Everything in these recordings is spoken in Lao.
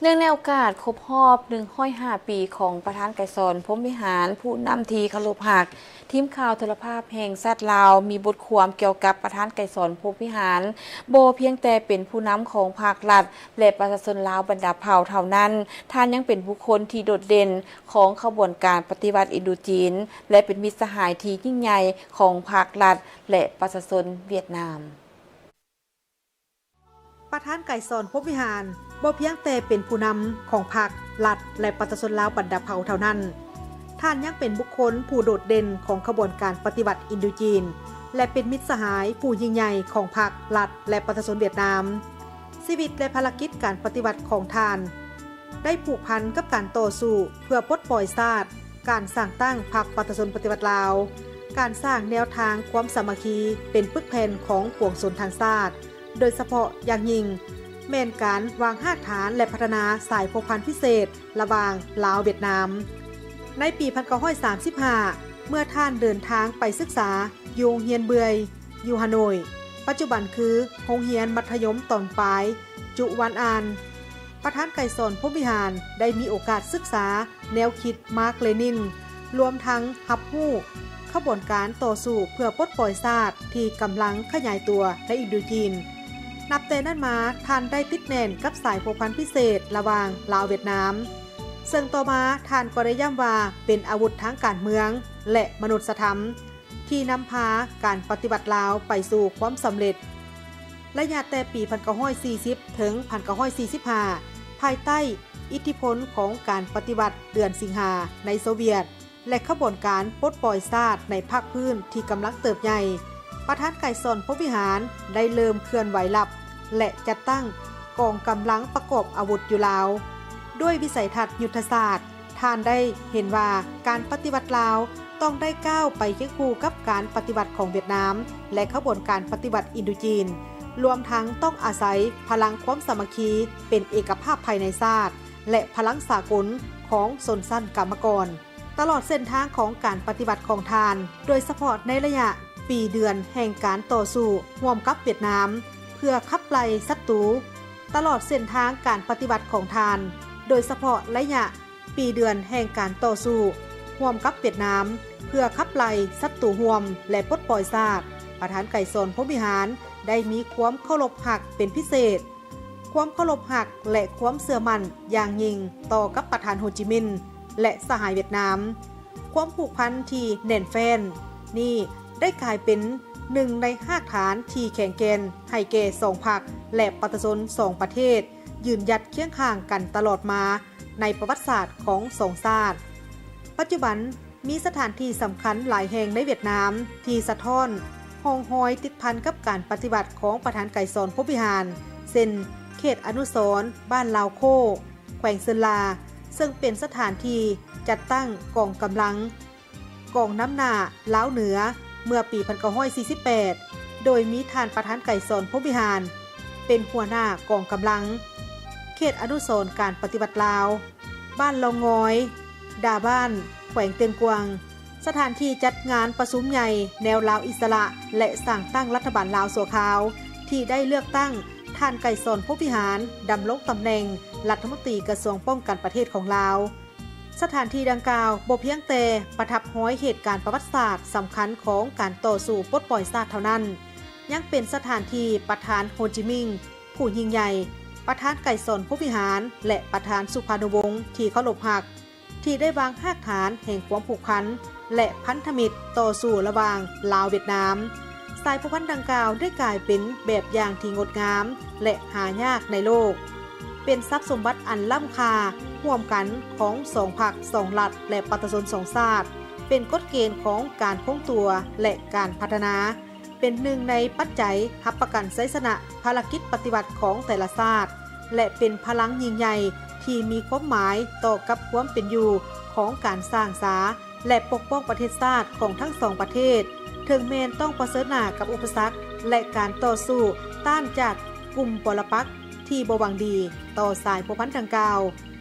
ເນື່ອງໃນໂອກາດຄົບຮອບ ໜຶ່ງຮ້ອຍຫ້າ ປີຂອງປະທານໄກສອນ ພົມວິຫານ ຜູ້ນຳທີ່ເຄົາລົບຮັກ, ທີມຂ່າວໂທລະພາບແຫ່ງຊາດລາວ ມີບົດຄວາມກ່ຽວກັບປະທານໄກສອນ ພົມວິຫານ ບໍ່ພຽງແຕ່ເປັນຜູ້ນຳຂອງພັກລັດ ແລະ ປະຊາຊົນລາວບັນດາເຜົ່າເທົ່ານັ້ນ, ທ່ານຍັງເປັນບຸກຄົນທີ່ໂດດເດັ່ນຂອງຂະບວນການປະຕິວັດອິນໂດຈີນ ແລະ ເປັນມິດສະຫາຍທີ່ຍິ່ງໃຫຍ່ຂອງພັກລັດ ແລະ ປະຊາຊົນຫວຽດນາມ. ປະທານໄກສອນ ພົມວິຫານ ບໍ່ພຽງແຕ່ເປັນຜູ້ນຳຂອງພັກລັດ ແລະ ປະຊາຊົນລາວບັນດາເຜົ່າເທົ່ານັ້ນ, ທ່ານຍັງເປັນບຸກຄົນຜູ້ໂດດເດັ່ນຂອງຂະບວນການປະຕິວັດອິນໂດຈີນ ແລະ ເປັນມິດສະຫາຍຜູ້ຍິ່ງໃຫຍ່ຂອງພັກລັດ ແລະ ປະຊາຊົນຫວຽດນາມ. ຊີວິດ ແລະ ພາລະກິດການປະຕິວັດຂອງທ່ານ ໄດ້ຜູກພັນກັບການຕໍ່ສູ້ເພື່ອປົດປ່ອຍຊາດ, ການສ້າງຕັ້ງພັກປະຊາຊົນປະຕິວັດລາວ, ການສ້າງແນວທາງຄວາມສາມັກຄີເປັນປຶກແຜ່ນຂອງປວງຊົນທັງຊາດ, ໂດຍສະເພາະຢ່າງຍິ່ງ ແມ່ນການວາງຮາກຖານ ແລະ ພັດທະນາສາຍພົວພັນພິເສດລະຫວ່າງລາວຫວຽດນາມ. ໃນປີ ໜຶ່ງພັນເກົ້າຮ້ອຍສາມສິບຫ້າ ເມື່ອທ່ານເດີນທາງໄປສຶກສາຢູ່ໂຮງຮຽນເບື່ອຍ ຢູ່ຮ່າໂນ້ຍ, ປັດຈຸບັນຄືໂຮງຮຽນມັດທະຍົມຕອນປາຍ ຈຸວານອານ, ປະທານໄກສອນ ພົມວິຫານ ໄດ້ມີໂອກາດສຶກສາແນວຄິດມາກ-ເລນິນ, ລວມທັງຮັບຮູ້ຂະບວນການຕໍ່ສູ້ເພື່ອປົດປ່ອຍຊາດທີ່ກຳລັງຂະຫຍາຍຕົວໃນອິນໂດຈີນ. ນັບແຕ່ນັ້ນມາ, ທ່ານໄດ້ຕິດແໜ້ນກັບສາຍພົວພັນພິເສດລະຫວ່າງລາວຫວຽດນາມ, ເຊິ່ງຕໍ່ມາທ່ານກໍໄດ້ຢ້ຳວ່າເປັນອາວຸດທາງການເມືອງ ແລະ ມະນຸດສະທຳ ທີ່ນຳພາການປະຕິວັດລາວໄປສູ່ຄວາມສຳເລັດ. ໄລຍະແຕ່ປີ ໜຶ່ງພັນເກົ້າຮ້ອຍສີ່ສິບ ເຖິງ ໜຶ່ງພັນເກົ້າຮ້ອຍສີ່ສິບຫ້າ ພາຍໃຕ້ອິດທິພົນຂອງການປະຕິວັດເດືອນສິງຫາໃນໂຊວຽດ ແລະ ຂະບວນການປົດປ່ອຍຊາດໃນພາກພື້ນທີ່ກຳລັງເຕີບໃຫຍ່, ປະທານໄກສອນ ພົມວິຫານ ໄດ້ເລີ່ມເຄື່ອນໄຫວລັບ ແລະ ຈັດຕັ້ງກອງກຳລັງປະກອບອາວຸດຢູ່ລາວ. ດ້ວຍວິໄສທັດຍຸດທະສາດ, ທ່ານໄດ້ເຫັນວ່າການປະຕິວັດລາວຕ້ອງໄດ້ກ້າວໄປຄຽງຄູ່ກັບການປະຕິວັດຂອງຫວຽດນາມ ແລະ ຂະບວນການປະຕິວັດອິນໂດຈີນ, ລວມທັງຕ້ອງອາໄສພະລັງຄວາມສາມັກຄີເປັນເອກະພາບພາຍໃນຊາດ ແລະ ພະລັງສາກົນຂອງຊົນຊັ້ນກຳມະກອນ. ຕະຫຼອດເສັ້ນທາງຂອງການປະຕິວັດຂອງທ່ານ, ໂດຍສະເພາະໃນໄລຍະປີເດືອນແຫ່ງການຕໍ່ສູ້ຮ່ວມກັບຫວຽດນາມເພື່ອຂັບໄລ່ສັດຕູ, ຕະຫຼອດເສັ້ນທາງການປະຕິວັດຂອງທ່ານ, ໂດຍສະເພາະໄລຍະ ປີເດືອນແຫ່ງການຕໍ່ສູ້ຮ່ວມກັບຫວຽດນາມ ເພື່ອຂັບໄລ່ສັດຕູຮ່ວມ ແລະ ປົດປ່ອຍຊາດ, ປະທານໄກສອນ ພົມວິຫານ ໄດ້ມີຄວາມເຄົາລົບຮັກເປັນພິເສດ, ຄວາມເຄົາລົບຮັກ ແລະ ຄວາມເຊື່ອໝັ້ນຢ່າງຍິ່ງຕໍ່ກັບປະທານໂຮຈິມິນ ແລະ ສະຫາຍຫວຽດນາມ. ຄວາມຜູກພັນທີ່ແໜ້ນແຟ້ນນີ້ ໄດ້ກາຍເປັນໜຶ່ງໃນຮາກຖານທີ່ແຂງແກ່ນໃຫ້ແກ່ສອງພັກ ແລະ ປະຊາຊົນສອງປະເທດ ຢືນຢັດຄຽງຂ້າງກັນຕະຫຼອດມາ ໃນປະຫວັດສາດຂອງສອງຊາດ. ປັດຈຸບັນ, ມີສະຖານທີ່ສຳຄັນຫຼາຍແຫ່ງໃນຫວຽດນາມທີ່ສະທ້ອນຮ່ອງຮອຍຕິດພັນກັບການປະຕິວັດຂອງປະທານໄກສອນ ພົມວິຫານ ເຊັ່ນ ເຂດອະນຸສອນບ້ານລາວໂຄ້, ແຂວງເຊີນລາ, ເຊິ່ງເປັນສະຖານທີ່ຈັດຕັ້ງກອງກຳລັງ ກອງນຳໜ້າລາວເໜືອ ເມື່ອປີ ໜຶ່ງພັນເກົ້າຮ້ອຍສີ່ສິບແປດ ໂດຍມີທ່ານປະທານໄກສອນ ພົມວິຫານ ເປັນຫົວໜ້າກອງກຳລັງ. ເຂດອະນຸສອນການປະຕິວັດລາວ ບ້ານລອງງອຍ, ດາບ້ານ, ແຂວງເຕີງກວາງ, ສະຖານທີ່ຈັດງານປະຊຸມໃຫຍ່ແນວລາວອິດສະຫຼະ ແລະ ສ້າງຕັ້ງລັດຖະບານລາວຊົ່ວຄາວ ທີ່ໄດ້ເລືອກຕັ້ງທ່ານ ໄກສອນ ພົມວິຫານ ດຳລົງຕຳແໜ່ງລັດຖະມົນຕີກະຊວງປ້ອງກັນປະເທດຂອງລາວ. ສະຖານທີ່ດັ່ງກ່າວບໍ່ພຽງແຕ່ປະທັບຮອຍເຫດການປະຫວັດສາດສຳຄັນຂອງການຕໍ່ສູ້ປົດປ່ອຍຊາດເທົ່ານັ້ນ, ຍັງເປັນສະຖານທີ່ປະທານໂຮຈິມິງ ຜູ້ຍິ່ງໃຫຍ່, ປະທານໄກສອນ ພົມວິຫານ ແລະ ປະທານສຸພານຸວົງທີ່ເຄົາລົບຮັກ ທີ່ໄດ້ວາງຮາກຖານແຫ່ງຄວາມຜູກພັນ ແລະ ພັນທະມິດຕໍ່ສູ້ລະຫວ່າງລາວຫວຽດນາມ. ສາຍພົວພັນດັ່ງກ່າວໄດ້ກາຍເປັນແບບຢ່າງທີ່ງົດງາມ ແລະ ຫາຍາກໃນໂລກ, ເປັນຊັບສົມບັດອັນລ້ຳຄ່າຮ່ວມກັນຂອງສອງພັກ, ສອງລັດ ແລະ ປະຊາຊົນສອງຊາດ, ເປັນກົດເກນຂອງການຄົງຕົວ ແລະ ການພັດທະນາ, ເປັນໜຶ່ງໃນປັດໄຈຮັບປະກັນໄຊຊະນະພາລະກິດປະຕິວັດຂອງແຕ່ລະຊາດ ແລະ ເປັນພະລັງຍິ່ງໃຫຍ່ທີ່ມີຄວາມໝາຍຕໍ່ກັບຄວາມເປັນຢູ່ຂອງການສ້າງສາ ແລະ ປົກປ້ອງປະເທດຊາດຂອງທັງສອງປະເທດ, ເຖິງແມ່ນຕ້ອງປະເຊີນໜ້າກັບອຸປະສັກ ແລະ ການຕໍ່ສູ້ຕ້ານຈາກກຸ່ມປໍລະປັກທີ່ບໍ່ຫວັງດີຕໍ່ສາຍພົວພັນດັ່ງກ່າວ,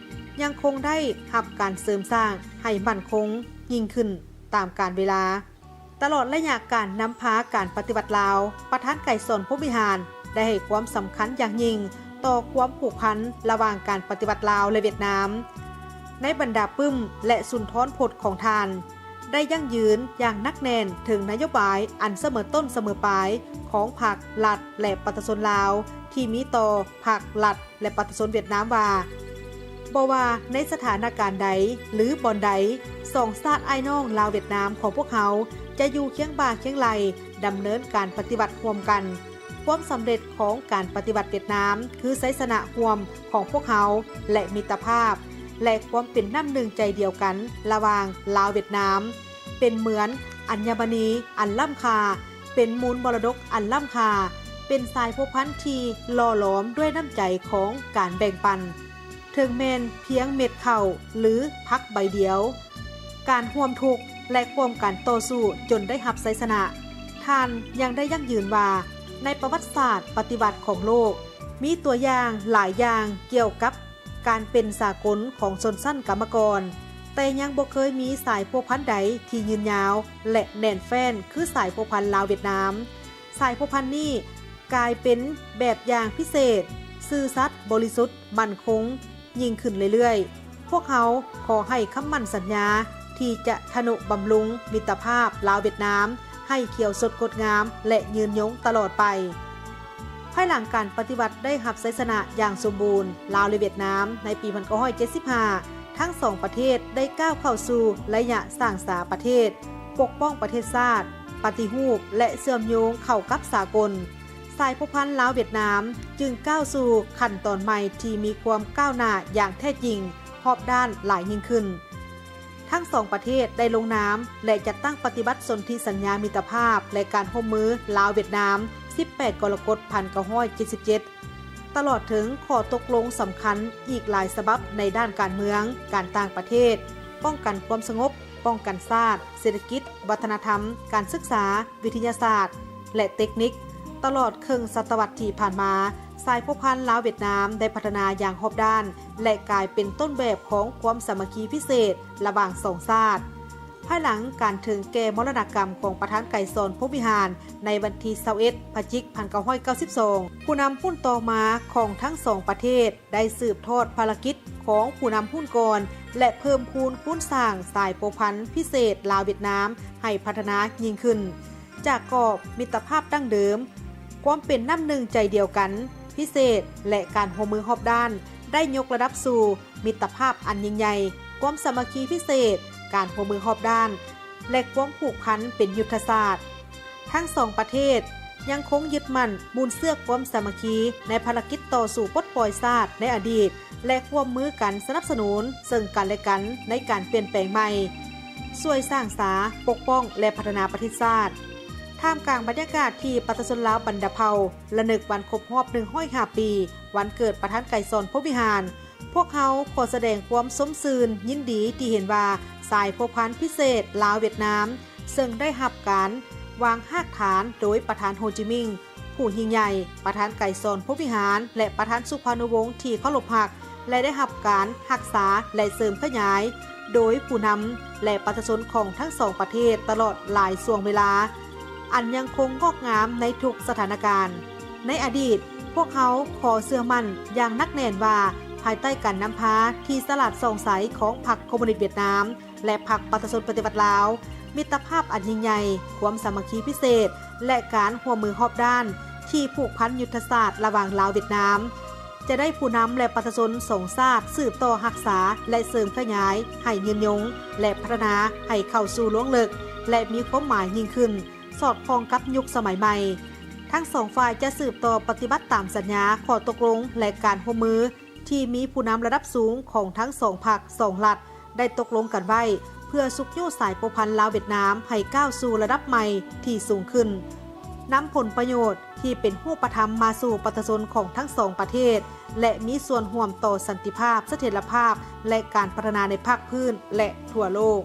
ຍັງຄົງໄດ້ຮັບການເສີມສ້າງໃຫ້ໝັ້ນຄົງຍິ່ງຂຶ້ນຕາມການເວລາ. ຕະຫຼອດໄລຍະການນຳພາການປະຕິວັດລາວ, ປະທານໄກສອນ ພົມວິຫານ ໄດ້ໃຫ້ຄວາມສຳຄັນຢ່າງຍິ່ງ ຕໍ່ຄວາມຜູກພັນລະຫວ່າງການປະຕິວັດລາວ ແລະ ຫວຽດນາມ. ໃນບັນດາປຶ້ມ ແລະ ສຸນທອນພົດຂອງທ່ານ ໄດ້ຢັ້ງຢືນຢ່າງໜັກແໜ້ນເຖິງນະໂຍບາຍອັນສະເໝີຕົ້ນສະເໝີປາຍຂອງພັກລັດ ແລະ ປະຊາຊົນລາວ ທີ່ມີຕໍ່ພັກລັດ ແລະ ປະຊາຊົນຫວຽດນາມວ່າ ບໍ່ວ່າໃນສະຖານະການໃດ ຫຼື ບ່ອນໃດ, ສອງຊາດອ້າຍນ້ອງລາວຫວຽດນາມຂອງພວກເຮົາຈະຢູ່ຄຽງບ່າຄຽງໄຫຼ່ ດຳເນີນການປະຕິວັດຮ່ວມກັນ. ຄວາມສຳເລັດຂອງການປະຕິວັດຫວຽດນາມ ຄືໄຊຊະນະຮ່ວມຂອງພວກເຮົາ ແລະ ມິດຕະພາບ ແລະ ຄວາມເປັນນ້ຳໜຶ່ງໃຈດຽວກັນລະຫວ່າງລາວຫວຽດນາມ ເປັນເໝືອນອັນຍະມະນີອັນລ້ຳຄ່າ, ເປັນມູນມໍລະດົກອັນລ້ຳຄ່າ, ເປັນສາຍພົວພັນທີ່ຫຼໍ່ຫຼອມດ້ວຍນ້ຳໃຈຂອງການແບ່ງປັນ, ເຖິງແມ່ນພຽງເມັດເຂົ້າ ຫຼື ຜັກໃບດຽວ, ການຮ່ວມທຸກ ແລະ ຮ່ວມກັນຕໍ່ສູ້ຈົນໄດ້ຮັບໄຊຊະນະ. ທ່ານຍັງໄດ້ຢັ້ງຢືນວ່າ ໃນປະຫວັດສາດປະຕິວັດຂອງໂລກ ມີຕົວຢ່າງຫຼາຍຢ່າງກ່ຽວກັບ ການເປັນສາກົນຂອງຊົນຊັ້ນກຳມະກອນ, ແຕ່ຍັງບໍ່ເຄີຍມີສາຍພົວພັນໃດທີ່ຍືນຍາວ ແລະ ແໜ້ນແຟ້ນຄືສາຍພົວພັນລາວຫວຽດນາມ. ສາຍພົວພັນນີ້ກາຍເປັນແບບຢ່າງພິເສດ, ຊື່ສັດ, ບໍລິສຸດ, ໝັ້ນຄົງຍິ່ງຂຶ້ນເລື້ອຍໆ. ພວກເຮົາຂໍໃຫ້ຄຳໝັ້ນສັນຍາທີ່ຈະທະນຸບຳລຸງມິດຕະພາບລາວຫວຽດນາມ ໃຫ້ຂຽວສົດງົດງາມ ແລະ ຍືນຍົງຕະຫຼອດໄປ. ພາຍຫຼັງການປະຕິວັດໄດ້ຮັບໄຊຊະນະຢ່າງສົມບູນ, ລາວ ແລະ ຫວຽດນາມ ໃນປີພັນເກົ້າຮ້ອຍເຈັດສິບຫ້າ ທັງສອງປະເທດໄດ້ກ້າວເຂົ້າສູ່ໄລຍະສ້າງສາປະເທດ, ປົກປ້ອງປະເທດຊາດ, ປະຕິຮູບ ແລະ ເຊື່ອມໂຍງເຂົ້າກັບສາກົນ. ສາຍພົວພັນລາວ-ຫວຽດນາມຈຶ່ງກ້າວສູ່ຂັ້ນຕອນໃໝ່ທີ່ມີຄວາມກ້າວໜ້າຢ່າງແທ້ຈິງ, ຮອບດ້ານຫຼາຍຍິ່ງຂຶ້ນ. ທັງສອງປະເທດໄດ້ລົງນາມ ແລະ ຈັດຕັ້ງປະຕິບັດສົນທິສັນຍາມິດຕະພາບ ແລະ ການຮ່ວມມືລາວ-ຫວຽດນາມ ສິບແປດ ກໍລະກົດ ພັນເກົ້າຮ້ອຍເຈັດສິບເຈັດ ຕະຫຼອດເຖິງຂໍ້ຕົກລົງສຳຄັນອີກຫຼາຍສະບັບໃນດ້ານການເມືອງ, ການຕ່າງປະເທດ, ປ້ອງກັນຄວາມສະຫງົບ, ປ້ອງກັນຊາດ, ເສດຖະກິດ, ວັດທະນະທຳ, ການສຶກສາ, ວິທະຍາສາດ ແລະ ເຕັກນິກ. ຕະຫຼອດເຄິ່ງສະຕະວັດທີ່ຜ່ານມາ, ສາຍພົວພັນລາວ-ຫວຽດນາມໄດ້ພັດທະນາຢ່າງຮອບດ້ານ ແລະ ກາຍເປັນຕົ້ນແບບຂອງຄວາມສາມັກຄີພິເສດລະຫວ່າງສອງຊາດ. ພາຍຫຼັງການເຖິງແກ່ມໍລະນະກຳຂອງປະທານໄກສອນ ພົມວິຫານ ໃນວັນທີຊາວເອັດ ພະຈິກ ພັນເກົ້າຮ້ອຍເກົ້າສິບສອງ, ຜູ້ນຳຮຸ່ນຕໍ່ມາຂອງທັງສອງປະເທດ ໄດ້ສືບທອດພາລະກິດຂອງຜູ້ນຳຮຸ່ນກ່ອນ ແລະ ເພີ່ມພູນຄູນສ້າງສາຍພົວພັນພິເສດລາວ-ຫວຽດນາມໃຫ້ພັດທະນາຍິ່ງຂຶ້ນ. ຈາກກອບມິດຕະພາບດັ້ງເດີມ, ຄວາມເປັນນ້ຳໜຶ່ງໃຈດຽວກັນ, ພິເສດ ແລະ ການຮ່ວມມືຮອບດ້ານ ໄດ້ຍົກລະດັບສູ່ມິດຕະພາບອັນຍິ່ງໃຫຍ່, ຄວາມສາມັກຄີພິເສດ, ການຮ່ວມມືຮອບດ້ານ ແລະ ຄວາມຜູກພັນເປັນຍຸດທະສາດ. ທັງສອງປະເທດຍັງຄົງຍຶດໝັ້ນມູນເຊື້ອຄວາມສາມັກຄີໃນພາລະກິດຕໍ່ສູ້ປົດປ່ອຍຊາດໃນອະດີດ ແລະ ຮ່ວມມືກັນສະໜັບສະໜູນເຊິ່ງກັນແລະກັນໃນການປ່ຽນແປງໃໝ່, ຊ່ວຍສ້າງສາ, ປົກປ້ອງ ແລະ ພັດທະນາປະເທດຊາດ. ທ່າມກາງບັນຍາກາດທີ່ປະຊາຊົນລາວບັນດາເຜົ່າລະນຶກວັນຄົບຮອບໜຶ່ງຮ້ອຍຫ້າປີ ວັນເກີດປະທານໄກສອນ ພົມວິຫານ, ພວກເຮົາຂໍສະແດງຄວາມຊົມຊື່ນຍິນດີທີ່ເຫັນວ່າ ສາຍພົວພັນພິເສດລາວ-ຫວຽດນາມ ເຊິ່ງໄດ້ຮັບການວາງຮາກຖານໂດຍປະທານໂຮຈິມິງ ຜູ້ຍິ່ງໃຫຍ່, ປະທານໄກສອນ ພົມວິຫານ ແລະ ປະທານສຸພານຸວົງທີ່ເຄົາລົບຮັກ ແລະ ໄດ້ຮັບການຮັກສາ ແລະ ເສີມຂະຫຍາຍໂດຍຜູ້ນຳ ແລະ ປະຊາຊົນຂອງທັງສອງປະເທດຕະຫຼອດຫຼາຍຊ່ວງເວລາ ອັນຍັງຄົງງອກງາມໃນທຸກສະຖານະການ. ໃນອະດີດ, ພວກເຮົາຂໍເຊື່ອໝັ້ນຢ່າງໜັກແໜ້ນວ່າ ພາຍໃຕ້ການນຳພາທີ່ສະຫຼາດສ່ອງໃສຂອງພັກຄອມມູນິດຫວຽດນາມ ແລະ ພັກປະຊາຊົນປະຕິວັດລາວ, ມິດຕະພາບອັນຍິ່ງໃຫຍ່, ຄວາມສາມັກຄີພິເສດ ແລະ ການຮ່ວມມືຮອບດ້ານທີ່ຜູກພັນຍຸດທະສາດລະຫວ່າງລາວ-ຫວຽດນາມ ຈະໄດ້ຜູ້ນຳ ແລະ ປະຊາຊົນສອງຊາດສືບຕໍ່ຮັກສາ ແລະ ເສີມຂະຫຍາຍໃຫ້ຍືນຍົງ ແລະ ພັດທະນາໃຫ້ເຂົ້າສູ່ລວງເລິກ ແລະ ມີຄວາມໝາຍຍິ່ງຂຶ້ນ, ສອດຄ່ອງກັບຍຸກສະໄໝໃໝ່. ທັງສອງຝ່າຍຈະສືບຕໍ່ປະຕິບັດຕາມສັນຍາ, ຂໍ້ຕົກລົງ ແລະ ການຮ່ວມມື ທີ່ມີຜູ້ນຳລະດັບສູງຂອງທັງສອງພັກ, ສອງລັດ ໄດ້ຕົກລົງກັນໄວ້ ເພື່ອຊຸກຍູ້ສາຍພົວພັນລາວ-ຫວຽດນາມໃຫ້ກ້າວສູ່ລະດັບໃໝ່ທີ່ສູງຂຶ້ນ, ນຳຜົນປະໂຫຍດທີ່ເປັນຮູບປະທຳມາສູ່ປະຊາຊົນຂອງທັງສອງປະເທດ ແລະ ມີສ່ວນຮ່ວມຕໍ່ສັນຕິພາບ, ສະຖຽນລະພາບ ແລະ ການພັດທະນາໃນພາກພື້ນ ແລະ ທົ່ວໂລກ.